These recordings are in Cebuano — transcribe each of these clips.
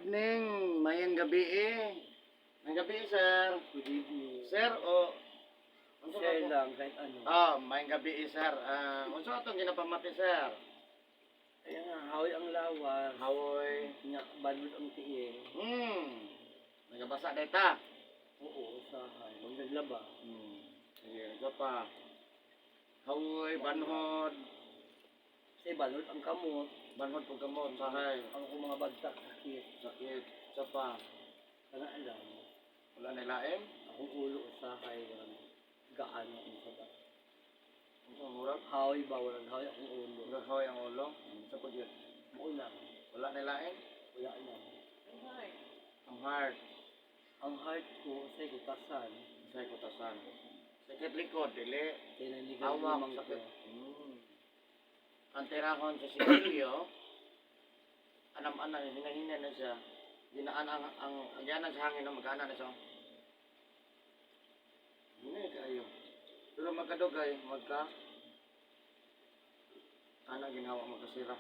Evening, mayang gabi eh. Mayang gabi, sir. Good evening. Sir, o unsa Share ba po? lang kahit ano. Ah, mayang gabi eh, sir. Ah, unsa atong ginapamati, sir? Kaya nga, hawi ang lawas. Hawoy. Nya, balod ang tiil. Nagabasa data. Oo, usahay. Magnaglaba. Sige, isa pa. Hawoy, banhod. Kasi balod ang kamot. Banhod pug kamot, sahay. Ang akong mga bagtak, sakit. Sakit. Isa pa. Kana lang. Wala na lain. Akong ulo, usahay. Gaano akong saba. Unsa murag? Hawi ba? Walang hawi akong ulo. Murag hawoy ang ulo. Sa pag yun. Buo lang. Wala na lain. Wala na. Ang heart. Ang heart ko, usahay kutasan. Sa kutasan. Sakit likod, dili. Kaya nanigaw Hawak, limang ko. sakit. Ang tirahon sa sigarilyo, anam-anam, hinahina na siya. Ginaan ang agyanan sa hangin, no, magana na siya. Hindi kaayo. Pero magkadugay, ana ginawa magkasira.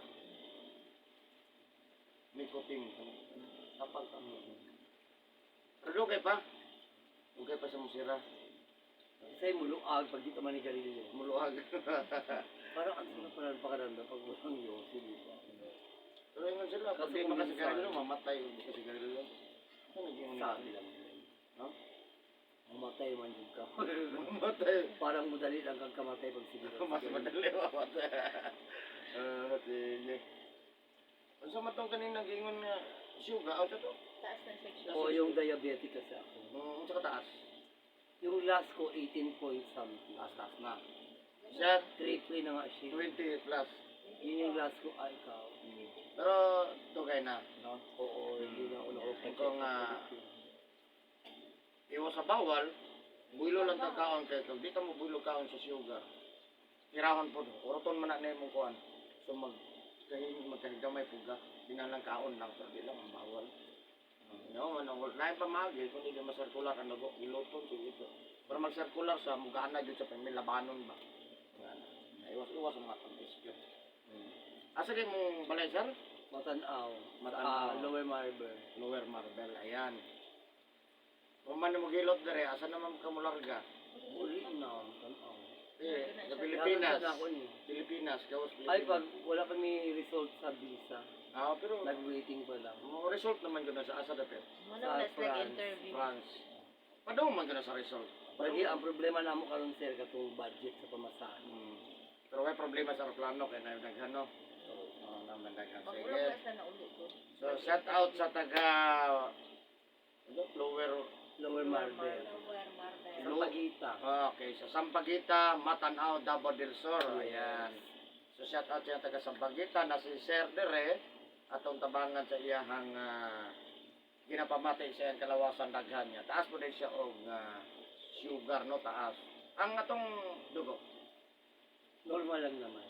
Nicotine. Kapag ang. Pero dugay pa. Dugay pa sa musira. Usahay muluag pag di ka manigarilyo. Muluag. Parang ang sarap pala ng pakiramdam pag walang yosi, di ba? Pero ingon sila, pag Kaso di kung makasigarilyo, mamatay yung makasigarilyo. Ano naging Sabi lang yun. No? Mamatay man yun ka. Mamatay. Parang madali lang kang kamatay pag siguro. Mas madali mamatay. Ah, sige. Unsa man tong kanina giingon nga sugar out to? Taas ng section. O yung diabetic kasi ako. Unsa ka taas? Yung last ko, 18 point something. Taas taas na. Sir, Triple na nga siya. 20 plus. Yun yung last ko, ay ikaw. Pero dugay na, no? Oo, hindi na ako nakapag-check. Ikaw nga, iwas sa bawal, builo lang ta kaon kay kung di ta mo builo kaon sa sugar. Tirahon po, oroton man na imong kuan. So mag kahin magkahigamay puga, lang kaon lang pero di lang ang bawal. No, man ang lain pa magi kung di masirkular ang dugo, giluton sige ito. Pero magsirkular sa mugana jud sa pamilya labanon ba. Mugana. Iwas-iwas ang mga tamis yun. Asa kay mong balay, sir? Matanaw. Matanaw. Ah, Lower Marble. Lower Marble, ayan. Kung man mo gilot dere, asa naman ka mularga? Uli na, tanaw. Eh, sa Pilipinas. Ako ni. Pilipinas, gawas Ay, Pilipinas. pag wala kami result sa visa, Ah, pero nag-waiting pa lang. mo result naman gud na sa asa dapit. Muna na Sa France. interview. France. Padung man gud na sa result. Lagi ang problema namo karon, sir, katong budget sa pamasahe. Pero may problema sa aeroplano kay na daghan no. Oh, naman daghan. Pag Sige. ulo na sa naulo ko. So shout out sa taga ano, Lower Lower Marble. Lower Marble. Sa Pagita. Okay, sa Sampaguita, Matanao, Davao del Sur. Ayan. So shout out sa taga Sampaguita na si Sir Dere atong tabangan sa iyahang ginapamati sa iyang kalawasan daghan niya. Taas po din siya og sugar no taas. Ang atong dugo Normal lang naman.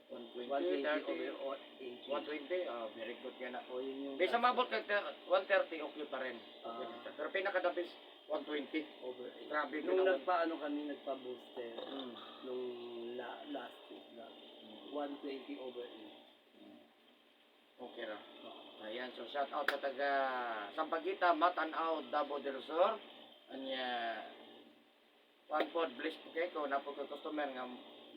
120, 120 30, over 80. 120, oh, very good yan na. O yun yung Di sa mabot kag 130 okay pa rin. Ah. Pero pinaka the best 120. Over 80. Grabe Nung yun ang- nagpaano kami, nagpa-booster nung last week na 120 over 8. Okay ra. Ayan, so shout out sa taga Sampaguita, Matanao, Davao del Sur. Anya one pod bless po kay ko na po kay customer nga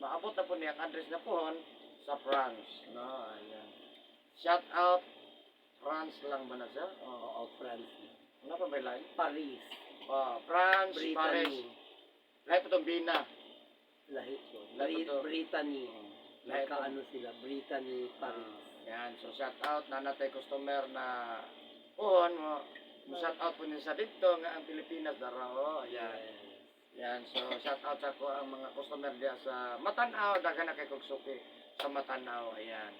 maabot na po niya ang address na pohon sa France. No, ayan. Shout out France lang ba na siya? Oh. Oo, France. Ano pa ba yung line? Paris. Oh, France, Paris. Brittany. Lahi po itong Bina. Lahi ko. Lahi to. Brittany. Lahi to. Magkaano sila? Brittany, Paris. Ayan, so shout out na natay customer na pohon mo. Mo shout out po niya sa dito nga ang Pilipinas dara oh. Ayan. Yes. Yan, so shout out sa ko ang mga customer diya sa Matanao, daghan na kay kog suki sa Matanao, ayan.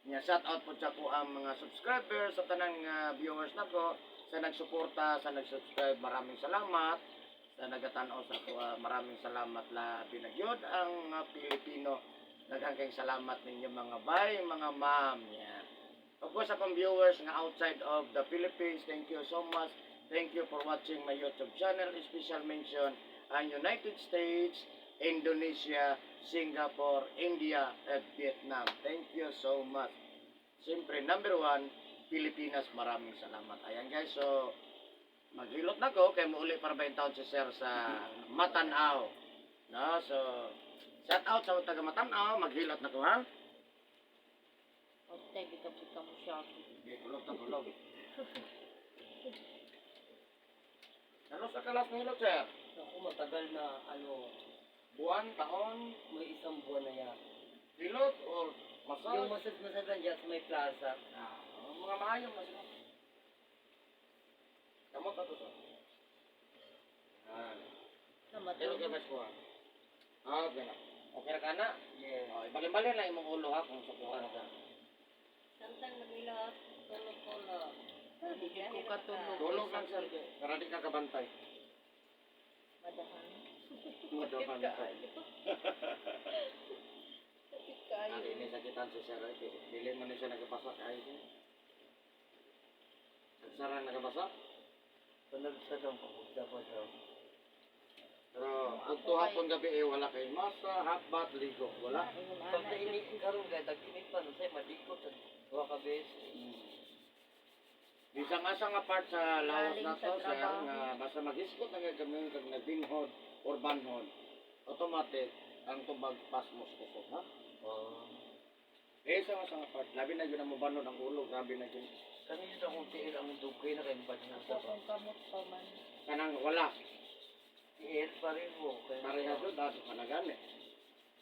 Nya shout out po sa ko ang mga subscribers sa tanang viewers nako sa nagsuporta, sa nag-subscribe, maraming salamat. Sa nagatan-aw sa ko, maraming salamat labi na gyud ang mga Pilipino. Daghan kayong salamat ninyo mga bay, mga ma'am. Yan. Of course, akong viewers nga outside of the Philippines, thank you so much. Thank you for watching my YouTube channel. Special mention ang United States, Indonesia, Singapore, India, at Vietnam. Thank you so much. Siyempre, number one, Pilipinas. Maraming salamat. Ayan guys, so maghilot na ko kay muuli para ba taon si sir sa Matanaw. No, so shout out sa taga Matanaw, maghilot na ko ha. Okay, bika-bika mo siya. Okay, kulog ta kulog. Ano sa kalas ng hilot, sir? Ako matagal na ano, Buwan, taon, may isang buwan na yan. hilot or massage? Yung masad-masad lang dyan sa may plaza. Ah, mga maayo na sila. Kamot na to, sir. Ah, pero kay Namatay. mas kuha. Ah, gana. Okay ra ka na? Yeah. Oh, ibalin-balin lang imong ulo ha kung sukuha na ka. Samtang nagilot, tulog-tulog. Hindi ko katulog. Tulog lang sir, para di ka kabantay. Madahan. Madahan. Kaayo. Sakit kaayo. Ari ni sakitan si sir, eh. Dili man ni siya nagabasa kaayo siya. Nagsara nagabasa. Panagsa lang pagpunta ko siya. Pero kung hapon gabi eh, wala kay masa, hot bath, ligo, wala. Pag nainit karon kay tag-init pa no say madikot sa duha ka beses. Bisang asa nga part sa lawas Galing na sa to, sir, trabaho. nga basta maghisgot na nga kami kag nagbinhod or banhod, automatic ang tubag pas mo sa kusog, ha? Oh. Eh, sa asa nga part, labi na yun ang mubanod ang ulo, grabe na yun. Kani jud akong tiil ang dugay na kay bad na Ako sa ba. kung kamot pa man. Kanang wala, Tiil pareho kay pareha doon, dato ka na gani.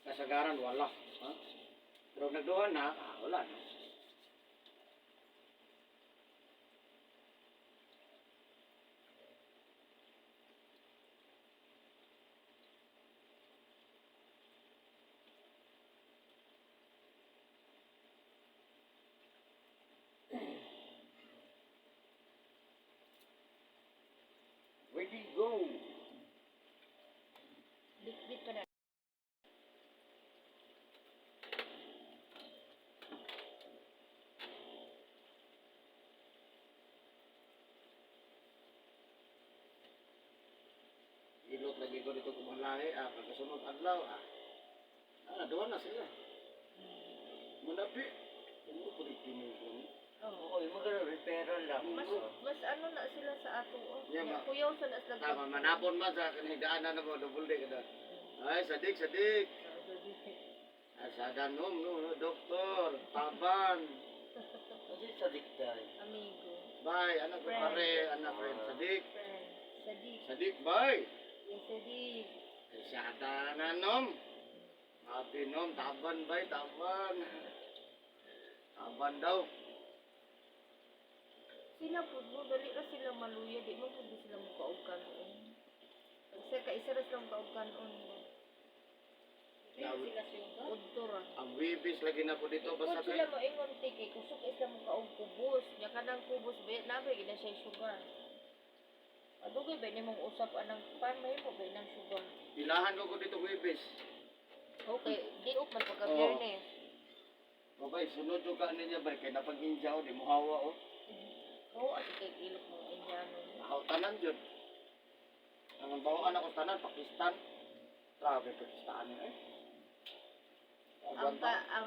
Kasagaran, wala. Ha? Pero nagduha na, ah, wala na. Ready, go! Bitbit pa na. Ilot lagi ko dito kumalahi, ah, pagkasunod adlaw, ah. Ah, duha na sila. Munapi. Ano po rin ko? Oo. Oy, magano referral lang. Mas mas ano na sila sa ato. Oh. Yeah, ma- Kuyaw sa na sila. Tama, manapon man sa kanigdaanan na mo, double day ka na. Ay, sadik, sadik. Ay, sa danom, no, no, doktor, taban. Kasi sa dikday. Amigo. Bye, anak ko Friend. pare, anak friend, sadik. Friend. Sadik. Sadik, bye. Yes, sadik. Ay, sa danom. Happy nom, taban, bye, taban. Taban daw. Sila po, mo, dali ra sila maluya. Di mo po di sila mo kaog kanon. Pag sa kaisa ra sila kaog kanon. Udto ra. Ang wibis lagi na po dito, Kung basta sila kay. moingon ti kay kusog isla mo kaog kubos. Nya kanang kubos ba na ba gina siya sugar. Adugay ba nimong usap anang pan may mo ba nang sugar. Pilahan ko ko dito wibis. Okay, di up man pagka Oo. Biyernes. Okay, sunod yung ka niya ba? Kay napag-inja o, di mo hawa o. Oo, at kay ilok mga Indiano. Ako tanan yun. Ang bawaan ako tanan, Pakistan. Grabe, Pakistan eh. Ang ka, ang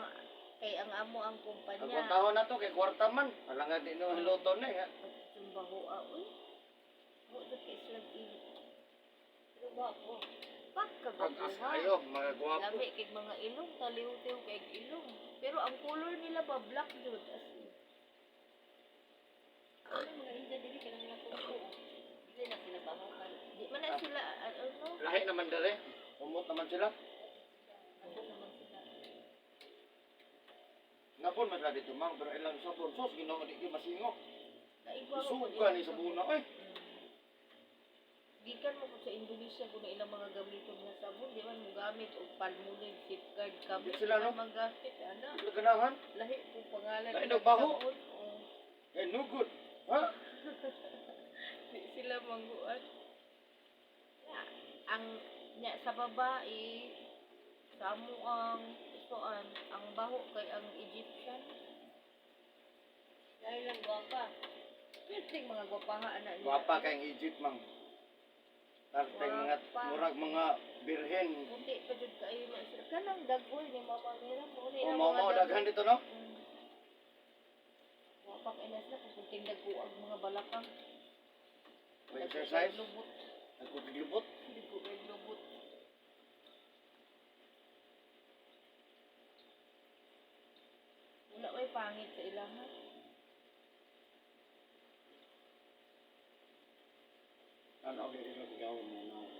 kay ang amo ang kumpanya. Ang taon na to, kay kwarta man. Wala nga di no luto na eh. Yung baho ah, uy. Oo, sa kay sila ilok. Pero gwapo. Pag-as Pagkagwapuhan. kayo, mga gwapo. Lami kay mga ilong, taliw-tiw kay ilong. Pero ang color nila ba black jud as in. Ano mga India dili ka lang nakupo. Dili na sila bahakan. Di man na sila ano, Lahi naman dere. Umot naman sila. Ako naman sila. Napon man sila dito mang, pero ilang sabon. Sos, ginoo di kayo masingok. naigwa ko Suga ni sabuna eh. Gikan mo ko sa Indonesia kung ilang mga gamiton nga sabon, di man mo gamit og Palmolive, Safeguard kami. Di sila, di no? man magamit ana. Sila ganahan. Lahi po pangalan Lahi nila ng baho. sabon. Oo. Eh, no good. Ha? Di sila mangguan. Ya, ang nya sa babae sa amo ang isuan, ang baho kay ang Egyptian. Dahil lang gwapa. Pwede mga gwapaha ana nila. Gwapa kay ang Egypt mang. Tarteng mga Gwapa. murag mga birhen. Puti pa jud kaayo na sila. Kanang dagoy ni Mama Mira mo ni O mao mao daghan dito no. Gwapa Gwapa kay na sila kung tindag ko ang mga balakang. May exercise, Lubot. nagkuglubot. Dagko kay lubot. Wala way pangit sa ilaha. Ano okay ito gawin mo naong.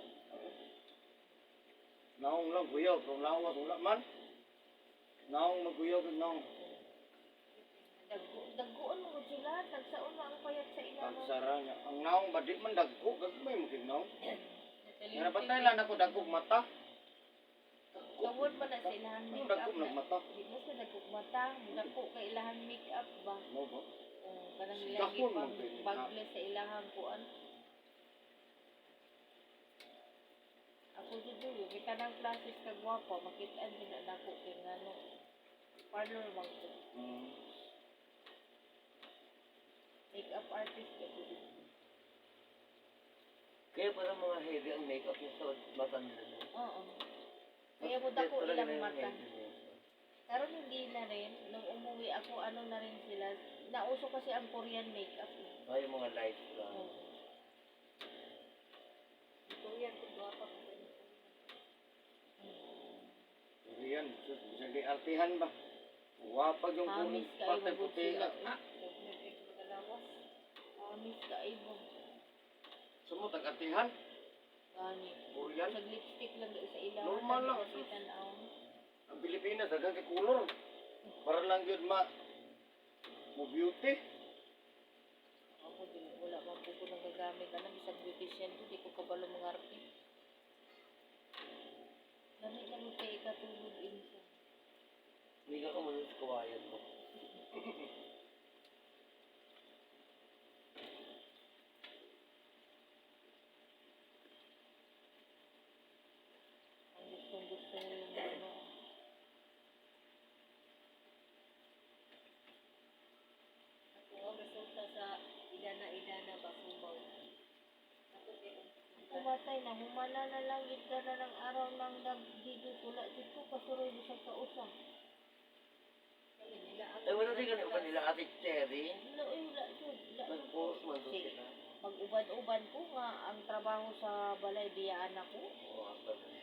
Naong lang guyaw, kung naong wala man. Naong magguyaw kag naong. Dagko, dagkoon mo gud sila, tagsaon na ang payat sa ilaha. Pagsara niya. Ang naong ba di man dagko gagmay mo kig naong. Nga napatay lang ako dagkog mata. Tawod man na sa ilahan Ang makeup. dagkog ng mata. Di mo sa dagkog mata, dagko kay ilahan makeup ba? Mo ba? Oh, kanang ilang Dako man ipang kay makeup. bagless sa ilahang kuan. Ako jud dulo, kay kanang classes kag gwapa, makit-an jud na nako kay ngano. Parlor man ko. Makeup artist kay ko dito. Kaya parang mga heavy ang makeup niya sa mata nila, no? Oo. Kaya mo dako Talaga ilang na yung mata. heavy makeup. Karon hindi na rin, nung umuwi ako, ano na rin sila, nauso kasi ang Korean makeup eh. Ah, yung mga light lang. Oo. Korean kung gwapa ko. Yan, sus, bisag di artihan ba? Wapag yung kuning Amis kayo patay magud puti. sila. Ah, Magalawas. Amis kayo. Sumo tag artihan. Gani. Korean. Sa lipstick lang daw sa ilaw. Normal lang. Tanaw. Ang Pilipinas daghang kay kulor. Para lang yun ma mo beauty. Ako din, wala man po ko nagagamit. Ano, bisag beautician ko, di ko kabalo mga arte. Lami na mo kay ikatulog insa. Hindi ka muna sa kawayan mo. Ang gustong gusto mo yung ano. Ako ang resulta sa idana-idana ba subaw. Ako kay Kumatay na, humana na lang gid ka na ng araw ng dito wala dito kasuroy bisag kausa. nila ang Ay, wala din kanila nila Ate Cherry. Wala oy, wala jud, wala jud. Nag-post man doon Sige. sila. Mag-uban-uban ko nga ang trabaho sa balay biyaan ako. Oo, ang galing.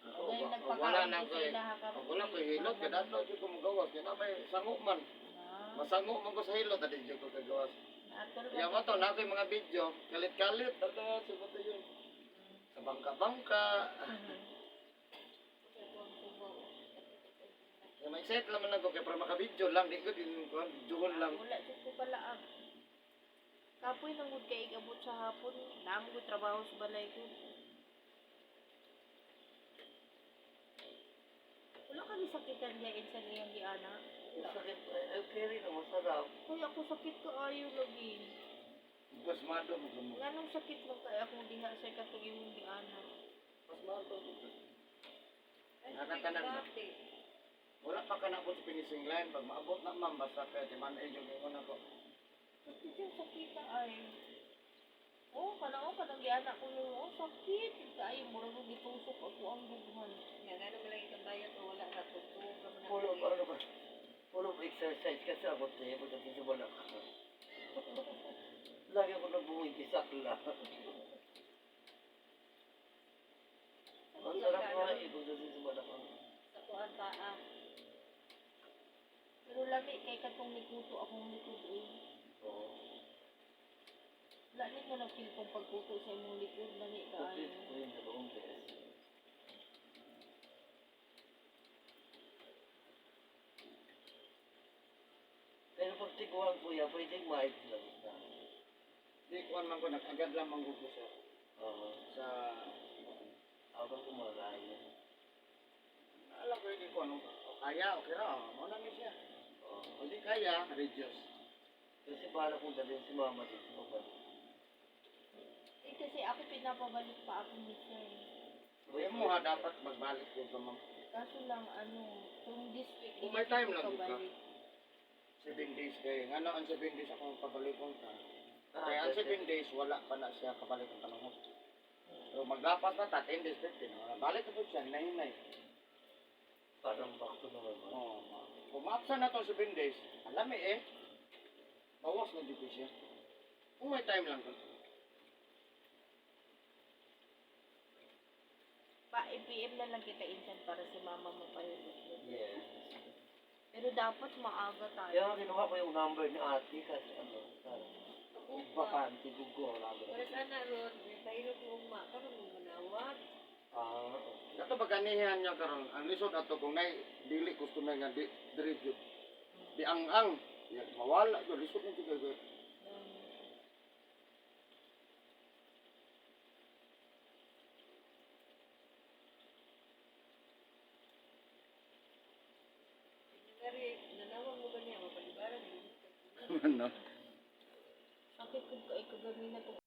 Ngayon Wala nagpakaon na ko sa ko eh. ilaha karon. Wala ko hilot kay dadlo jud ko mogawas kay na may sango man. Ah, Masango man ko sa hilot dali jud ko kagawas. Atol Ya mo to na yung mga video, kalit-kalit dato sa bato yun. Sa bangka-bangka. Ya may set lang man ako kay para maka-video lang di ko din kuan videohon lang. Wala jud ko pala ang Kapoy nang gud kay igabot sa hapon, naamo ko trabaho sa balay ko. Wala ka sakitan diyan sa iyang giana. Ang sakit. Ay, okay rin. Ang masarap. Hoy, ako sakit kaayo lagi. Pasmado mo ko. Nganong sakit man kay akong diha sa katong imong giana. Pasmado mo. Nakatanan ba? Wala pa ka naabot sa finishing line. Pag maabot na ma'am, basta kaya di man eh, yung ingon ako. Sakit yung sakit na ay. Oh, kana oh, kanang giana ko nung oh, sakit kaayo murag og gitusok ako ang dughan. Nga gano man lang ikang bayot o wala na tugtog ka man. Puro, ano ba? Puro exercise kasi ako tayo pagdating sa balak. Lagi ako nabumibisak lang. Ang sarap nga eh pagdating sa balak. Sa kuan pa ah. Pero lami kay katong nikuto akong likod eh. Oo. Wala nimo na feel kong pagkuto sa imong likod lami Kapit kaayo. ko yun dalawang beses. Pero pag tiguan kuya, pwedeng mild lang siya. Di kuan man ko, nag-agad lang man ko sa Oo. sa Habang kumakain. alam ko yung kuan kaya okay ra mo na ni siya. Oo. Kung di kaya, reduce. Kasi bala kong dalhin si mama dito pabalik. Eh kasi ako pinapabalik pa ako minsan. Kaya mo ha, dapat magbalik ko sa ma'am. Kaso lang ano, kung this week Kung may time lang, kabalik. 7 days kay ngano ang 7 days akong pabalikon ka. Ah, Kaya ang 7 days wala pa na siya kabalik ang panahon. So maglapas na ta 10 days 15. Wala balik na po siya hinay-hinay. Parang back to normal. Oh, kung maapsan na tong 7 days, alam eh. Gawas na dito siya. Kung may time lang ka. Pa, i-PM na lang kita insan para si mama mo pahilot. Yes. Pero dapat maaga tayo. Kaya nga kinuha ko yung number ni ate kasi ano, para Ako pa. bakante gugo wala ba? Wala sana ron, may pahilot mo ugma. Karon mo manawag. Ah, okay. Kato ba ganihan niya karon? Ang lisod ato kung nay dili customer nga di diri gyud. Di ang-ang. Ya, mawala gyud lisod na gyud. Nangari, nanawag mo ba niya? Mapalibaran. Ano? Sakit ko kay kagamina ko.